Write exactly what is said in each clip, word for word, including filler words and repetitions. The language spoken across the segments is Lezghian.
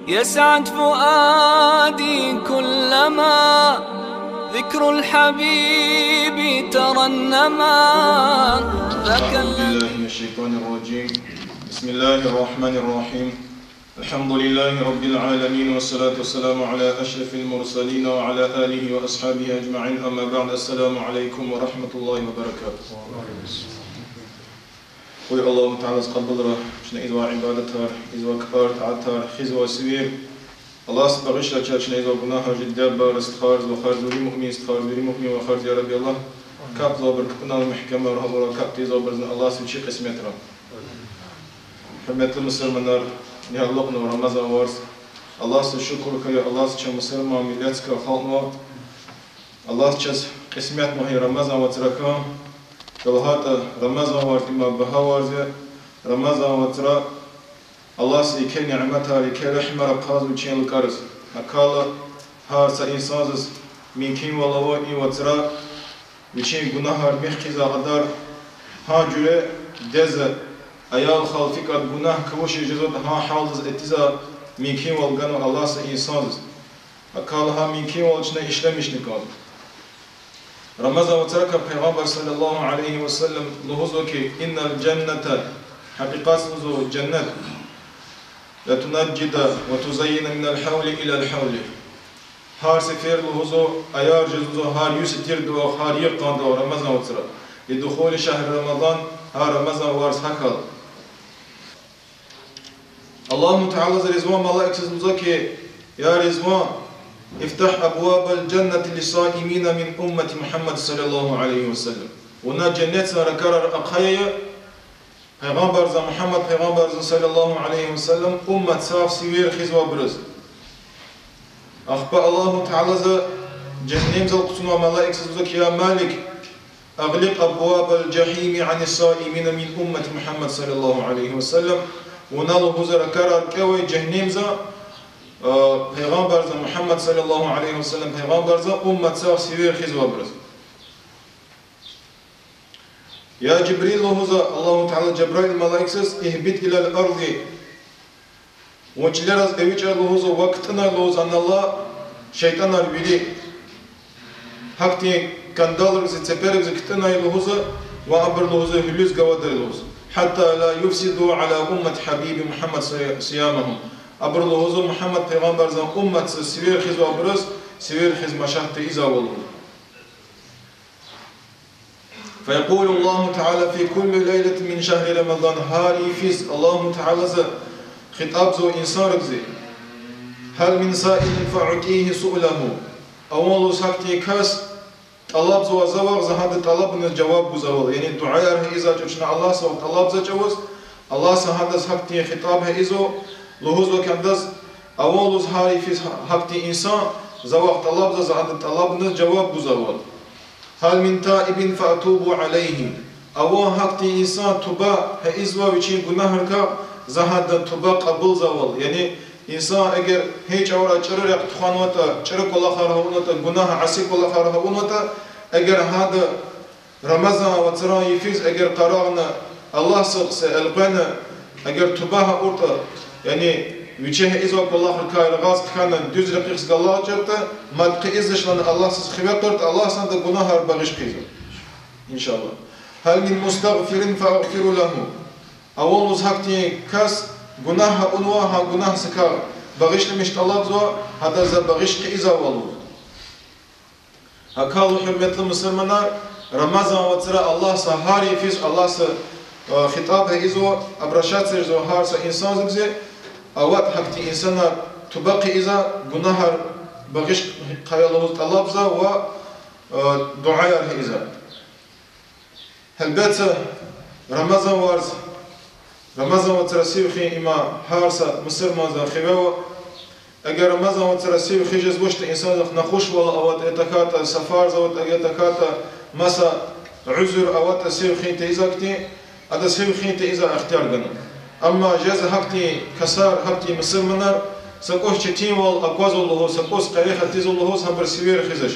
يسعد فؤادي كلما ذكر الحبيب ترنما. ذاك أعوذ بالله الذي من الشيطان الرجيم. بسم الله الرحمن الرحيم. الحمد لله رب العالمين، والصلاة والسلام على أشرف المرسلين وعلى آله وأصحابه أجمعين. أما بعد، السلام عليكم ورحمة الله وبركاته. Къуй Аллагьу Таалади кьабулрай чна ийизвай ибадатар, ийизвай капӀар, тӀаатар, хуьзвай сивер. Аллагьди багъишрай чна ийизвай гунагьар, жи диде-бубайриз, стхайриз, вахариз, вири муъмин стхайриз, вири муъмин вахариз, я Рабби Аллагь. КапӀзавайбур капӀунал мягькемар авурай, капӀ тийизвайбурузни Аллагьди вичи кьисметрай. Гьуьрметлу мусурманар, ни алукьнава Рамазан варз. Аллагьдиз шукур хьуй, Аллагьди чун мусурман миллетдикай халкьнава. Аллагьди чаз кьисметнава гьа Рамазан вацра хьун. ЧӀалгьайтӀа Рамазан варз им багьа варз я. Рамазан вацра Аллагьди еке няметар, еке регьмар ахъайзава вичин лукӀариз. ГьакӀ хьайила гьар са инсандиз мумкинвал ава и вацра вичин гунагьар михьи хъийизвай кьадар, гьа жуьре дидедиз, аял-хал фикӀад гунагь квачиз жезватӀа, гьа гьалдиз этизвай мумкинвал ганва Аллагьди инсандиз. ГьакӀ хьайила гьа мумкинвал чна ишлемишни кӀанзава. Рамазан вацракай Пайгъамбар صلى الله عليه وسلم лугьузва хьи, إن الجنة, гьакъикъатда лугьузва женнет, لتنجد وتزين من الحول إلى الحول. Гьар сефер лугьузва, аяр жезва гьар юсятирдавай, гьар йикъандавай Рамазан вацра, لدخول شهر رمضان, гьа Рамазан варз гьахьайла. Аллагьу Таалади Ризван малаикдиз лугьузва хьи, я Ризван, افتح أبواب الجنة للصائمين من أمة محمد صلى الله عليه وسلم. Вуна женнетдин ракӀарар ахъая Пайгъамбардин, Мугьаммад Пайгъамбардин صلى الله عليه وسلم умматдин сивер хуьзвайбуруз. Ахпа Аллагьу Таалади жегьеннемдал къачунвай малаикдиз лугьузва хьи, يا مالك، أغلق أبواب الجحيم عن الصائمين من أمة محمد صلى الله عليه وسلم. Вуна лугьузва ракӀарар кӀевай жегьеннемдин, а, Пайгъамбардин, Мугьаммад صلى الله عليه وسلم Пайгъамбардин умматдин сивер хуьзвайбуруз. يا جبريل, лугьузва Аллагьу Таалади Жабраил малаикдиз, اهبط إلى الأرض. Вун чилераз эвичӀай, лугьузва, ва кутӀунай, лугьузва, анал алай шейтӀанар вири. Гьахьтин кандалриз, цеперриз кутӀунай, лугьузва, ва абур, лугьузва, гьуьлуьз гавадай, лугьузва. حتى لا يفسدوا على أمة حبيب محمد صيامهم. Абур, лугьузва, Мугьаммад Пайгъамбардин умматдин сивер хуьзвайбуруз сивер хуьз машат тийизвайвал, лугьузва. فيقول الله تعالى في كل ليلة من شهر رمضان, гьар йифиз Аллагьу Таалади хитӀабзава инсанрихъ: هل من سائل فأعطيه سؤله. Аван, лугьуз, гьахьтин кас, тӀалабзавай за вахъ, за гьадан тӀалабуниз жаваб гузвайвал. Яни дуьаяр гьа ийизвай чӀавуз чна Аллагьдивай тӀалабзавай чӀавуз, Аллагьди гьадаз гьахьтин хитӀаб гьа ийизва, лугьузва хьи адаз: аван, лугьуз, гьар йифиз гьахьтин инсан, за вахъ тӀалабзава, за гьадан тӀалабуниз жаваб гузвайвал. هل من تائب فأتوب عليه. Аван, гьахьтин инсан, туба гьа ийизвай вичин гунагьрикай, за гьадан туба кьабулзавайвал. Яни инсан эгер гьи чӀавара чӀуру рехъ тухванватӀа, чӀуру кӀвалахар авунватӀа, гунагь, аси кӀвалахар авунватӀа, эгер гьада Рамазан вацран йифиз эгер къарагъна, Аллагьдихъ са элкъвена, эгер туба гьа авуртӀа, яни вичи гьа ийизвай кӀвалахрикай регъуьз хъхьана, дуьз рекьихъ галаз чиртӀа, мад хъийизвач лагьана Аллагьдиз хиве кьуртӀа, Аллагьди гьадан гунагьар багъиш хъийизва, إن شاء الله. هل من مستغفر فأغفر له. Аван, лугьуз, гьахьтин кас, гунагь авунвай, гьа гунагь сакай багъишламиш тӀалабзава, гьадаз за багъиш хъийизвайвал, лугьуз. ГьакӀ хьайила, гьуьрметлу мусурманар, Рамазан вацра Аллагьди гьар йифиз, Аллагьди, э, хитӀаб гьа ийизва, обращаться ийизва гьар са инсандиз: аватӀа гьахьтин инсанар, туба хъийизва, гунагьар багъиш хъая лугьуз тӀалабзава ва, э, дуьаяр гьа ийизва. Гьелбетда, Рамазан варз, Рамазан вацра сив хуьн им гьар са мусурмандин хиве ава. Эгер Рамазан вацра сив хуьз жезвачтӀа, инсандихъ нахушвал аватӀа, я тахьайтӀа сафарда аватӀа, я тахьайтӀа маса уьзуьр аватӀа сив хуьн тийизвай хьтин, адаз сив хуьн тийизвай ихтияр ганва. Амма жезва гьахьтин ксар, гьахьтин мусурманар, са кӀус четинвал аквазва лугьуз, са кӀус къерех атизва лугьуз, гьабур сивер хуьзвач.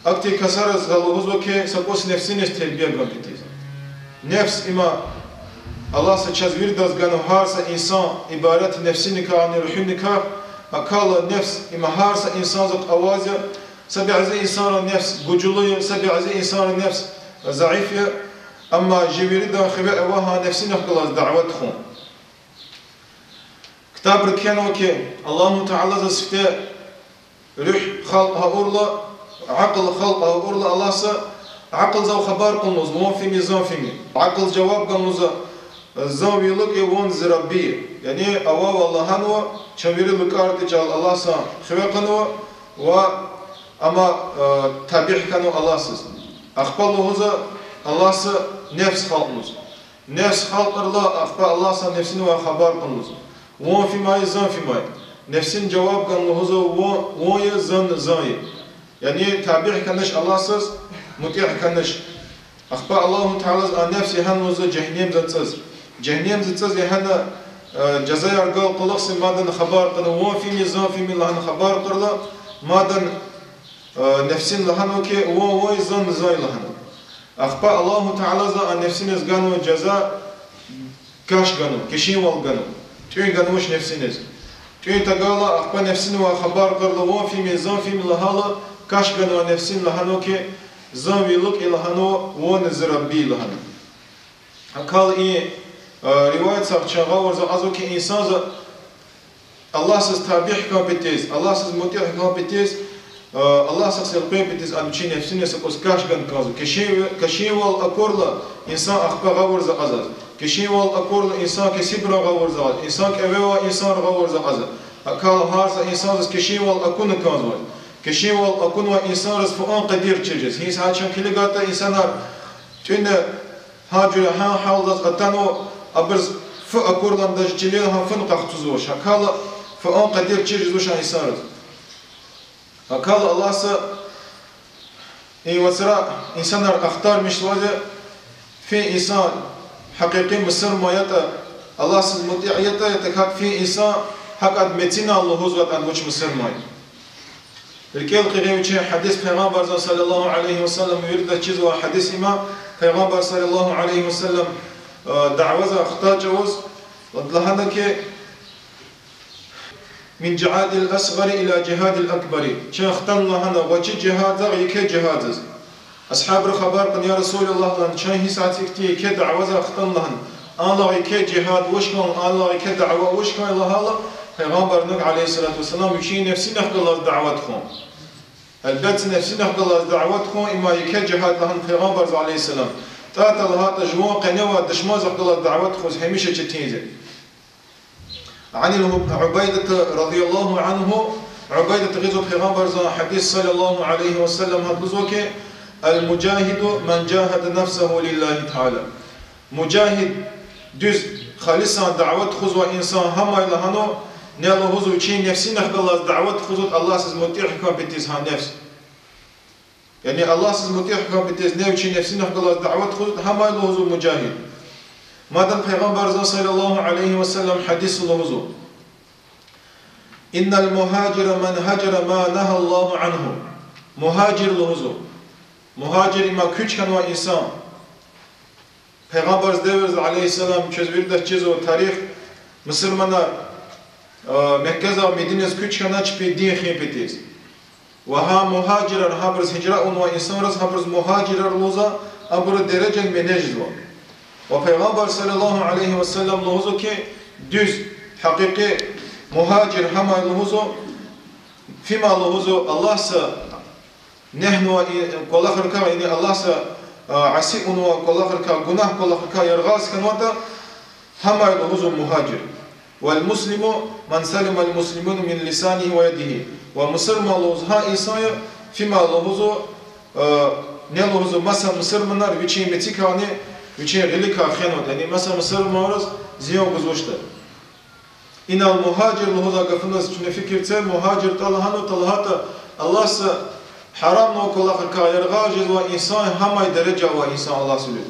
Ахьтин ксариз за лугьузва хьи, са кӀус нефсиниз тербия гун патал. Нефс им Аллагьса чаз виридаз ганва гьар са инсан ибарат я нефсиникайни руьгьуьникай, акала нефс им гьар са инсанзахъ аваз я, са бязи инсанрин нефс гужлу я, са бязи инсанрин нефс заиф я, амма жи виридан хиве ава гьа нефсинихъ галаз дават хун. Ктабра кхьенва хьи, Аллагьу Таалади сифте руьгь халкь авурла, акьул халкь авурла Аллагьса акьулзав хабар кьунва лугьуз, вун фим я, зун фим я. Акьулза жаваб ганва лугьуз, зун ви лукӀ я, вун зи Рабби я. Яни авай лагьанва, чун вири лукӀарди чӀал Аллагьсан хиве кьунва ва амма, э, табий хьанва Аллагьсаз. Ахпа лугьузва Аллагьса нефс халкьна лугьуз. Нефс халкьурла, ахпа Аллагьса нефсинивай хабар кьунва лугьуз, вун фим я, зун фим я. Нефсини жаваб ганва лугьузва, вун, вун я, зун, зун я. Яни табий хьанач Аллагьсаз, мутӀигӀ хьанач. Ахпа Аллагьу Таалади а нефс ягьанва лугьузва жегьеннемдин цӀуз. Жегьеннемдин цӀуз ягьана, э, жазаяр гал кьулухъ зи мадни хабар кьунва, вун фим я, зун фим я лагьана хабар кьурла, мадни, э, нефсини лагьанва хьи, вун вун я, зун зун я лагьана. Ахпа Аллагьу Таалади а нефсиниз ганва жаза, каш ганва, кешенвал ганва. ТӀуьн ганвач нефсиниз. ТӀуьн тагайла, ахпа нефсинивай хабар кьурла, вун фим я, зун фим я лагьайла, каш ганва нефсини, лагьанва хьи, зун ви лукӀ я лагьанва, вун зи Рабби я лагьана. Акал и, э, риваятдихъ чун гъавурда акьазва хьи, инсанза Аллагьсаз табий хьун патал, Аллагьсаз мутӀигӀ хьун патал, э, Аллагьсихъ селкъун патал ада вичин нефсиниз са кӀус каш гана кӀанзава. Кешен-, кешенвал акурла инсан ахпа гъавурда акьазва. Кешенвал акурла инсан кесибрин гъавурда акьазва, инсан кӀеве авай инсанрин гъавурда акьазва. Акал гьар са инсанзаз кешенвал акуна кӀанзава. Кешенвал акунвай инсанриз фу авун къадир чир жез. Гьи сагьат чун килигайтӀа инсанар тӀуьна гьа жуьре гьа гьалдиз атанва, абуруз фу акурла даже чилел гьа фуни къахчузвач. Акал фу авун къадир чир жезвач а инсанриз. Акал Аллагьса и вацра инсанар ахтармишзавайди, фи инсан гьакъикъи мусурман ятӀа, Аллагьсаз мутӀигӀ ятӀа, я тахьайтӀа фи инсан гьакӀ ада мецина лугьузватӀа ада вуч мусурман я. РикӀел хкягъин вичин гьадис, Пайгъамбарзан صلى الله عليه وسلم виридаз чизвай гьадис има, Пайгъамбар صلى الله عليه وسلم, э, даватзавай хтай чӀавуз, лагьана хьи, من الجهاد الأصغر إلى الجهاد الأكبر. Чун хтанва лагьана гъвечӀи жигьаддихъ еке жигьаддиз. Асгьабри хабар кьуна, я رسول الله, лагьана, чун гьи сагьат ихьтин еке даватзавай хтанва лагьана. Анлай еке жигьад вуч хьан, анлай еке дават вуч хьан лагьайла, Пайгъамбарни عليه الصلاة والسلام вичин нефсинихъ галаз дават хун. Гьелбетда, нефсинихъ галаз дават хун има еке жигьад лагьана Пайгъамбарза عليه السلام. ТӀа-, тӀа лагьайтӀа жуван къене авай душманзихъ галаз дават хуз гьамиша четин я. عن عبيدة رضي الله عنه, Убайдат гъизва Пайгъамбарзан гьадис صلى الله عليه وسلم, гьада лугьузва хьи, المجاهد من جاهد نفسه لله تعالى. Мужагьид, дуьз, халисан дават хузвай инсан гьам я лагьана, ни лугьузва, вичин нефсинихъ галаз дават хузватӀа Аллагьсаз мутӀигӀ хьун патал гьа нефс. Яни Аллагьсаз мутӀигӀ хьун патал ни вичин нефсинихъ галаз дават хузватӀа, гьам я лугьузва мужагьид. Мадни Пайгъамбарзан صلى الله عليه وسلم гьадисда лугьузва: إن المهاجر من هجر ما نهى الله عنه. Мугьажир лугьузва. Мугьажир има куьч хьанвай инсан. Пайгъамбарзан девирда عليه السلام, чаз виридаз чизва тарих, мусурманар, э, Мекказай Мединаз куьч хьана чпин дин хуьн патал. Ва гьа мугьажирар, гьабуруз гьижра авунвай инсанриз, гьабуруз мугьажирар лугьузва, абурун дережани мене жезва. Ва Пайгъамбар صلى الله عليه وسلم лугьузва хьи, дуьз, гьакъикъи мугьажир гьам я лугьузва, фима лугьузва Аллагьса негьнавай и-, кӀвалахрикай, яни Аллагьса, а, аси авунвай кӀвалахрикай, гунагь кӀвалахрикай яргъаз хьанватӀа, гьам я лугьузва мугьажир. والمسلم من سلم المسلمون من لسانه ويده. Ва мусурман лугьуз гьа инсан я, фима лугьузва, а, ни лугьузва маса мусурманар вичин мецикайни, вичин гъиликай хвенватӀа, яни маса мусурманриз зиян гузвачтӀа. Инал мугьажир лугьузвай гафуниз чна фикир це, мугьажир тӀа лагьанва, тӀа лагьайтӀа Аллагьса гьарамнавай кӀвалахрикай яргъаз жезвай инсан, гьам я дережа авай инсан Аллагьса вилик.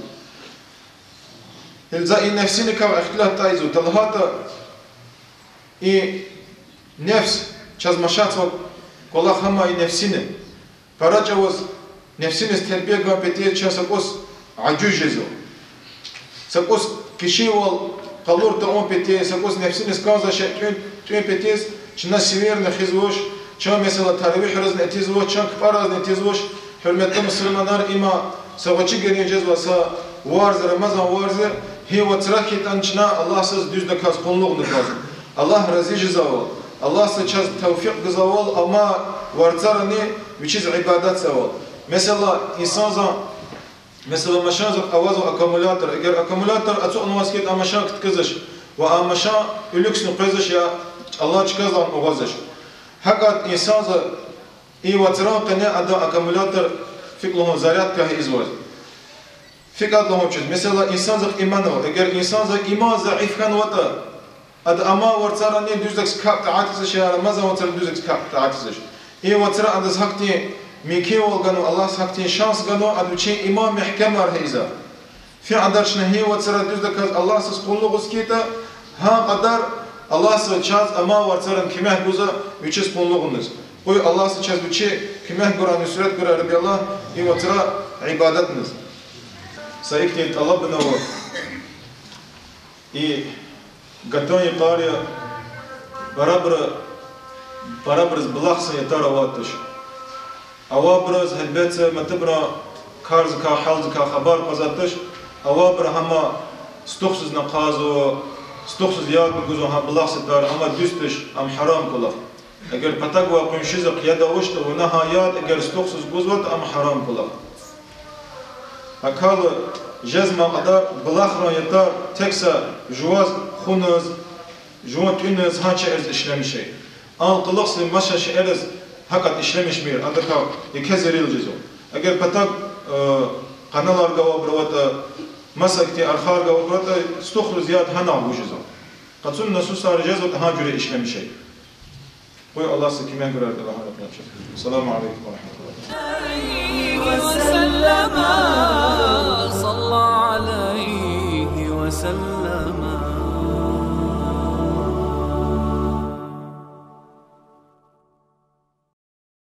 Гьеле за и нефсиникай ихтилат тайизва, тӀа лагьайтӀа и нефс, чаз машатзавай кӀвалах гьам я и нефсини. Пара чӀавуз нефсиниз тербия гун патал чун са кӀус ажуз жезва. Са кӀус Кишивал къалур тавун петиз, са кӀус нефсиниз кӀанзавай шей тӀуьн, тӀуьн петиз, чна сивер хуьзвач, чун, месела, таравигьризни этизвач, чун кпӀаризни этизвач, гьуьрметлу мусурманар, има са гъвечӀи герен жезвай са варз, Рамазан варз, гьи вацра хьайитӀани чна Аллагьдиз дуьздаказ къуллугъна кӀанзава. Аллагь рази жезвайвал, Аллагьди чаз тавфикь гузвайвал, амай варцарани Вичиз ибадатзавал. Месела, инсанзан, месела, машинзахъ авазва аккумулятор. Эгер аккумулятор ацукьнаваз хьайитӀа, а машин кткизач ва а машин уьлуьксни къвезвач я алай чкадилай агъузвач. ГьакӀ инсанза и вацран къене адан аккумулятор, фикӀ лугьун, зарядка ийизвач. ФикӀ лугьун чиз, месела, инсанзахъ иман ава. Эгер инсанза иман заиф хьанватӀа, ада амай варцарани дуьздаказ капӀ тӀаат ийизвач, я Рамазан вацра дуьздаказ капӀ тӀаат ийизвач. И вацра адаз гьахьтин мумкинвал ганва, Аллагьди гьахьтин шанс ганва, ада вичин иман мягькемар хьайиди. Фикьадар чна гьи вацра дуьздаказ Аллагьдиз къуллугъ ийиз хьайитӀа, гьа кьадар Аллагьди чаз амай варцарани куьмек гузва Вичиз къуллугъниз. Къуй Аллагьди чаз Вичи куьмек гурай, нусрет гурай, Рабби Аллагь, и вацра ибадатниз. Са ихьтин тӀалабни ава. И гатун йикъар я, парабура, парабуриз булахдин ятар авайди туш. Авайбуруз, гьелбетда, маса-маса карзакай, гьалзакай хабар кьазвайди туш. Авайбуру гьам стухсуз накъвазва, стухсуз яд гузва гьа булахдин ятар, ам дуьз туш, ам гьарам кӀвалах. Эгер патав гвай къуншидихъ яд авачтӀа, вуна гьа яд эгер стухсуз гузватӀа, ам гьарам кӀвалах. Акала жезмай кьадар булахрин ятар тек са жуваз хуниз, жуван тӀуьниз, гьа шейэриз ишлемишай. Ам кьулухъ са маса шейэриз гьакӀ ишлемишмир, адакай еке зарар жезва. Эгер патав, э, къаналар гвайбур аватӀа, маса ихьтин архар гвайбур аватӀа, стухриз яд гьанал гуз жезва. Къацу насусар жезватӀа, гьа жуьре ишлемишай. Къуй Аллагьди куьмек гурай, Аллагь рагьмат ая. Ассаламу алейкум ва рагьматуллагь.